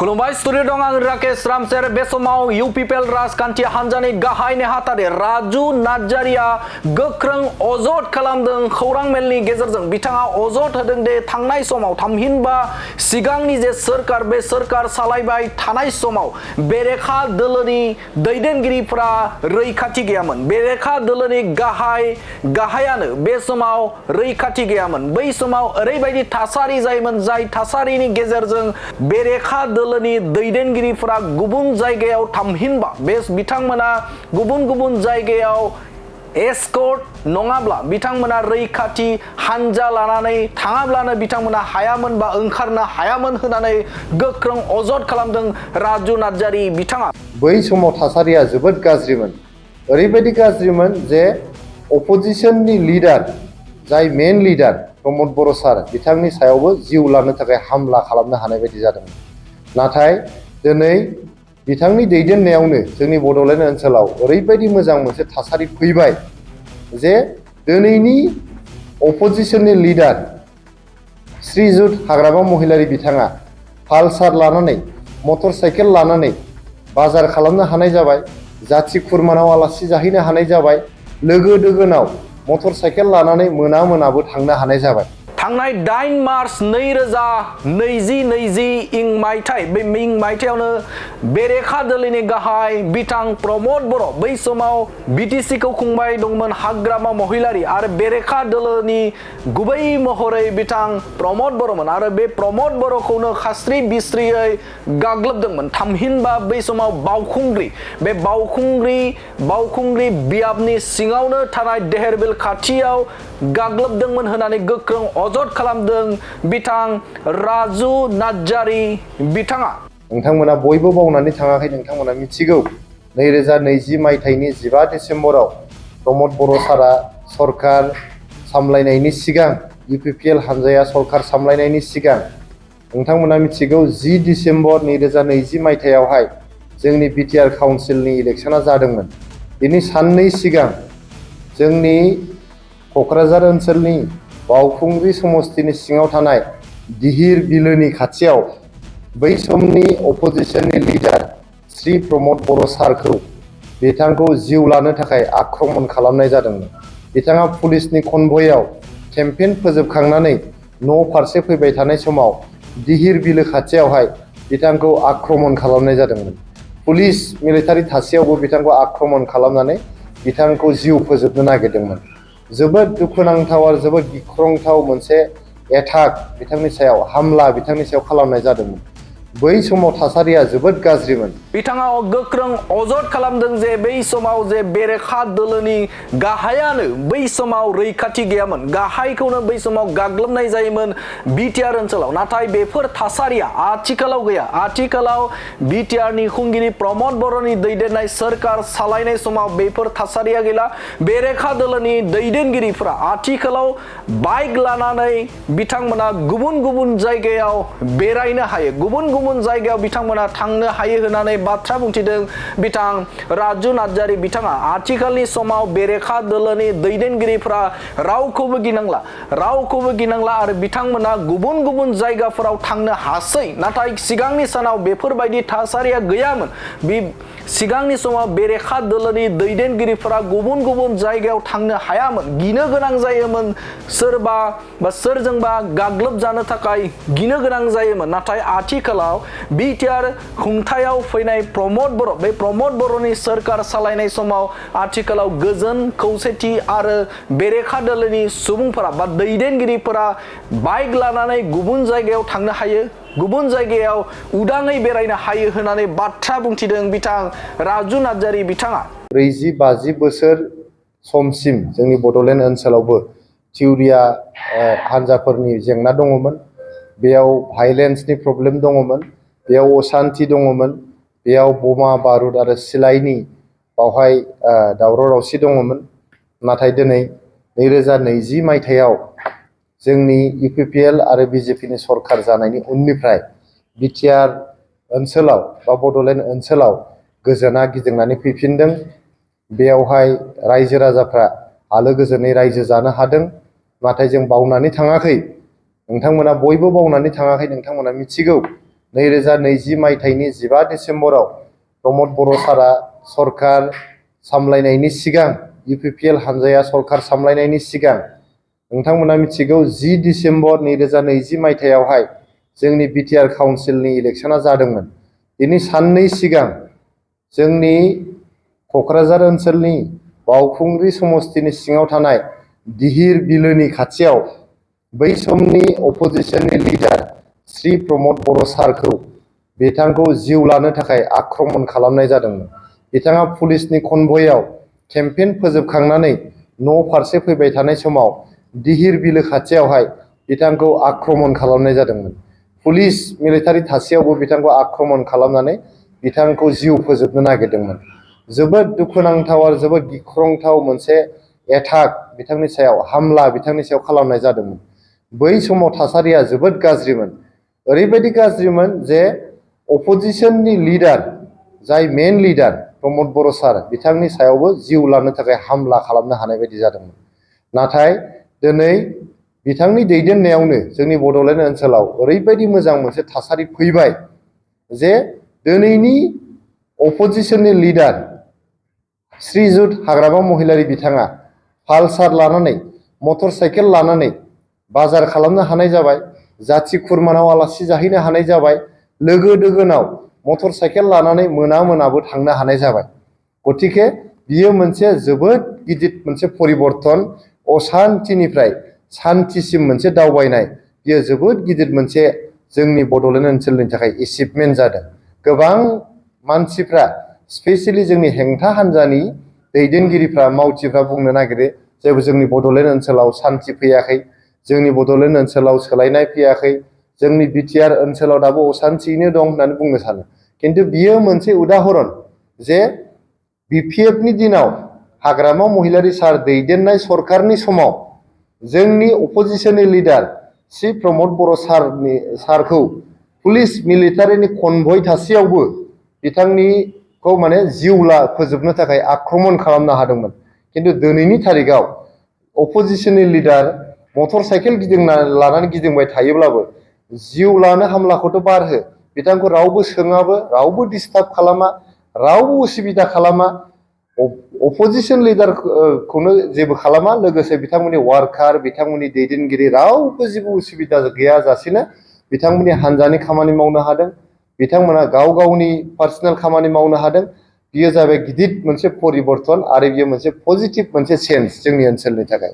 खुलुमबाय स्टुडिअ दं आं राकेश रामसेर बे समाव इउपिपिएल राजखान्थि हान्जानि गाहाय नेहाथारि राजु नार्जारिया गोख्रों अजद खालामदों खौरां मेलनि गेजेरजों बिथाङा अजद होदों दे थांनाय समाव थामहिनबा सिगांनि जे सोरखार बे सोरखार सालायबाय थानाय समाव बेरेखा दोलोनि दैदेनगिरिफोरा रैखाथि गैयामोन बेरेखा दोलोनि गाहायानो बे समाव रैखाथि गैयामोन बै समाव ओरैबायदि थासारि जायोमोन जाय थासारिनि गेजेरजों बेरेखा दोलोनि दैदेनगिरिफोरा गुबुन जायगायाव थामहिनबा बे बिथांमोना गुबुन जायगायाव एस्कर्ट नङाब्ला बिथांमोना रैखाथि हानजा लानानै थाङाब्लानो बिथांमोना हायामोन बा ओंखारनो हायामोन होननानै गोख्रों अजद खालामदों राजु नार्जारि बिथाङा। बै समाव थासारिया जोबोद गाज्रिमोन ओरैबायदि गाज्रिमोन जे अपोजिशननि लिडार जाय मेन लिडार प्रमद बर' सार बिथांनि सायावबो जिउ लानो थाखाय हामला खालामनो हानाय बायदि जादोंमोन। नाथाय दिनै बिथांनि दैदेननायावनो जोंनि बड'लेण्ड ओनसोलाव ओरैबायदि मोजां मोनसे थासारि फैबाय जे दिनैनि अपोजिशननि लिडार श्रीजुत हाग्रामा महिलारि बिथाङा पालसार लानानै मटर साइकेल लानानै बाजार खालामनो हानाय जाबाय जाथि खुरमानाव आलासि जाहैनो हानाय जाबाय लोगो दोगोनाव मटर साइकेल लानानै मोनाबो थांनो हानाय जाबाय। थांनाय 8 मार्च 2020 मायथाइ बे मायथाइयावनो बेरेखा दोलोनि गाहाय बिथां प्रमद बर' बै समाव बिटिसि खौ खुंबाय दंमोन हाग्रामा महिलारि आरो बेरेखा दोलोनि गुबै महरै बिथां प्रमद बर'मोन आरो बे प्रमद बर'खौनो खास्रि बिस्रियै गाग्लोबदोंमोन थामहिनबा बै समाव बावखुंग्रि बे बावखुंग्रि बियाबनि सिङावनो थानाय देहेरबिल खाथियाव गाग्लोबदोंमोन होननानै गोख्रों अजद खालामदों बिथां राजु नार्जारि बिथाङा। नोंथांमोना बयबो बावनानै थाङाखै नोंथांमोना मिथिगौ 2020 मायथाइनि 15 डिसेम्बराव प्रमद बर' सारा सरकार सामलायनायनि सिगां इउपिपिएल हानजाया सरकार सामलायनायनि सिगां नोंथांमोना मिथिगौ 10 डिसेम्बर 2020 मायथाइयावहाय जोंनि बिटिआर काउन्सिलनि इलेक्शना जादोंमोन। बिनि साननै सिगां जोंनि क'क्राझार ओनसोलनि बावखुंग्रि समस्तिनि सिङाव थानाय दिहिर बिलोनि खाथियाव बै समनि अपोजिशननि लिडार श्री प्रमद बर' सारखौ बिथांखौ जिउ लानो थाखाय आक्रमन खालामनाय जादोंमोन। बिथाङा पुलिसनि कनभयआव केम्पेइन फोजोबखांनानै न' फारसे फैबाय थानाय समाव दिहिर बिलो खाथियावहाय बिथांखौ आक्रमन खालामनाय जादोंमोन। पुलिस मिलिटारि थासेयावबो बिथांखौ आक्रमन खालामनानै बिथांखौ जिउ फोजोबनो नागिरदोंमोन। जोबोद दुखुनांथाव आरो जोबोद गिख्रंथाव मोनसे एटाक बिथांनि सायाव हामला बिथांनि सायाव खालामनाय जादोंमोन। बै समाव थासारिया जोबोद गाज्रिमोन। बिथाङा गोख्रों अजद खालामदों जे बै समाव जे बेरेखा दोलोनि गाहायानो बै समाव रैखाथि गैयामोन गाहायखौनो बै समाव गाग्लोबनाय जायोमोन बिटिआर ओनसोलाव नाथाय बेफोर थासारिया आथिखालाव गैया। आथिखालाव बिटिआरनि खुंगिरि प्रमद बर'नि दैदेननाय सोरखार सालायनाय समाव बेफोर थासारिया गैला। बेरेखा दोलोनि दैदेनगिरिफोरा आथिखालाव बाइक लानानै बिथांमोना गुबुन जायगायाव बेरायनो हायो गुबुन जायगायाव बिथांमोना थांनो हायो होननानै बाथ्रा बुंथिदों बिथां राजु नार्जारि बिथाङा। आथिखालनि समाव बेरेखा दोलोनि दैदेनगिरिफोरा रावखौबो गिनांला आरो बिथांमोना गुबुन जायगाफोराव थांनो हासै नाथाय सिगांनि सानाव बेफोरबायदि थासारिया गैयामोन। सिगांनि समाव बेरेखा दोलोनि दैदेनगिरिफोरा गुबुन जायगायाव थांनो हायामोन गिनो गोनां जायोमोन सोरबा बा सोरजोंबा गाग्लोब जानो थाखाय गिनो गोनां जायोमोन। नाथाय आथिखालाव बिटिआर खुंथायाव फैनाय प्रमद बर' बे प्रमद बर'नि सोरखार सालायनाय समाव आथिखालाव गोजोन खौसेथि आरो बेरेखा दोलोनि सुबुंफोरा बा दैदेनगिरिफोरा बाइक लानानै गुबुन जायगायाव थांनो हायो गुबुन जायगायाव उदाङै बेरायनो हायो होननानै बाथ्रा बुंथिदों बिथां राजु नार्जारि बिथाङा। 40-50 बोसोर समसिम जोंनि बड'लेण्ड ओनसोलावबो थिउरिया हानजाफोरनि जेंना दङमोन। बेयाव भाइलेन्सनि प्रब्लेम दङमोन बेयाव असान्थि दङमोन बेयाव बमा बारुद आरो सिलाइनि बावहाय दावराव दावसि दङमोन। नाथाय दिनै 2020 मायथाइयाव जोंनि इउपिपिएल आरो बिजेपिनि सरखार जानायनि उननिफ्राय बिटिआर ओनसोलाव बा बड'लेण्ड ओनसोलाव गोजोना गिदिंनानै फैफिनदों। बेयावहाय रायजो राजाफ्रा आलो गोजोनै रायजो जानो हादों। नाथाय जों बावनानै थाङाखै नोंथांमोना बयबो बावनानै थाङाखै नोंथांमोना मिथिगौ 2020 मायथाइनि 15 डिसेम्बराव प्रमद बर' सारा सरकार सामलायनायनि सिगां UPPL हानजाया सरकार सामलायनायनि सिगां नोंथांमोना मिथिगौ 10 डिसेम्बर 2020 मायथाइयावहाय जोंनि BTR काउन्सिलनि इलेक्शना जादोंमोन। बेनि साननै सिगां जोंनि क'क्राझार ओनसोलनि बावखुंग्रि समस्तिनि सिङाव थानाय दिहिर बिलोनि खाथियाव बै समनि अपोजिशननि लिडार श्री प्रमद बर' सारखौ बिथांखौ जिउ लानो थाखाय आक्रमण खालामनाय जादोंमोन। बिथाङा पुलिसनि कनभयआव केम्पेइन फोजोबखांनानै न' फारसे फैबाय थानाय समाव दिहिर बिलो खाथियावहाय बिथांखौ आक्रमण खालामनाय जादोंमोन। पुलिस मिलिटारि थासेयावबो बिथांखौ आक्रमण खालामनानै बिथांखौ जिउ फोजोबनो नागिरदोंमोन। जोबोद दुखुनांथाव आरो जोबोद गिख्रंथाव मोनसे एटाक बिथांनि सायाव हामला बिथांनि सायाव खालामनाय जादोंमोन। बै समाव थासारिया जोबोद गाज्रिमोन। ओरैबायदि गाज्रिमोन जे अपोजिशननि लिडार जाय मेन लिडार प्रमद बर' सार बिथांनि सायावबो जिउ लानो थाखाय हामला खालामनो हानाय बायदि जादोंमोन। नाथाय दिनै बिथांनि दैदेननायावनो जोंनि बड'लेण्ड ओनसोलाव ओरैबायदि मोजां मोनसे थासारि फैबाय जे दिनैनि अपोजिशननि लिडार श्रीजुत हाग्रामा महिलारि बिथाङा पालसार लानानै मटर साइकेल लानानै बाजार खालामनो हानाय जाबाय, जाथि खुरमानाव आलासि जाहैनो हानाय जाबाय, लोगो दोगोनाव मटर साइकेल लानानै मोनाबो थांनो हानाय जाबाय। गतिके बियो मोनसे जोबोद गिदिर मोनसे परिबर्तन, असान्तिनिफ्राय सान्तिसिम मोनसे दावबायनाय, बियो जोबोद गिदिर मोनसे जोंनि बड'लेण्ड ओनसोलनि थाखाय एचिभमेन्ट जादों। गोबां मानसिफ्रा स्पेसियेलि जोंनि हेंथा हान्जानि दैदेनगिरिफ्रा मावथिफ्रा बुंनो नागिरो जे जोंनि बड'लेण्ड ओनसोलाव सान्ति फैयाखै, जोंनि बड'लेण्ड ओनसोलाव सोलायनाय फैयाखै, जोंनि BTR ओनसोलाव दाबो असान्तियैनो दं होननानै बुंनो सानो। खिन्थु बियो मोनसे उदाहरन जे BPFनि दिनाव हाग्रामा महिलारि सार दैदेननाय सरकारनि समाव जोंनि अपोजिशननि लिडार श्री प्रमद बर' सारखौ पुलिस मिलिटारिनि कनभय थासेयावबो बिथांनिखौ माने जिउ फोजोबनो थाखाय आक्रमण खालामनो हादोंमोन। खिन्थु दिनैनि थारिखआव अपोजिशननि लिडार मटर साइकेल लानानै गिदिंबाय थायोब्लाबो जिउ लानो हामलाखौथ' बारहो, बिथांखौ रावबो सोङाबो, रावबो डिस्टार्ब खालामा, रावबो उसुबिदा खालामा, अपोजिशन लिडारखौनो जेबो खालामा, लोगोसे बिथांमोननि वार्कार बिथांमोननि दैदेनगिरि रावबो जेबो उसुबिदा गैयाजासेनो बिथांमोननि हान्जानि खामानि मावनो हादों, बिथांमोना गाव गावनि पार्सनेल खामानि मावनो हादों। बियो जाबाय गिदिर मोनसे परिबर्तन आरो बियो मोनसे पजिटिभ मोनसे चेन्ज जोंनि ओनसोलनि थाखाय।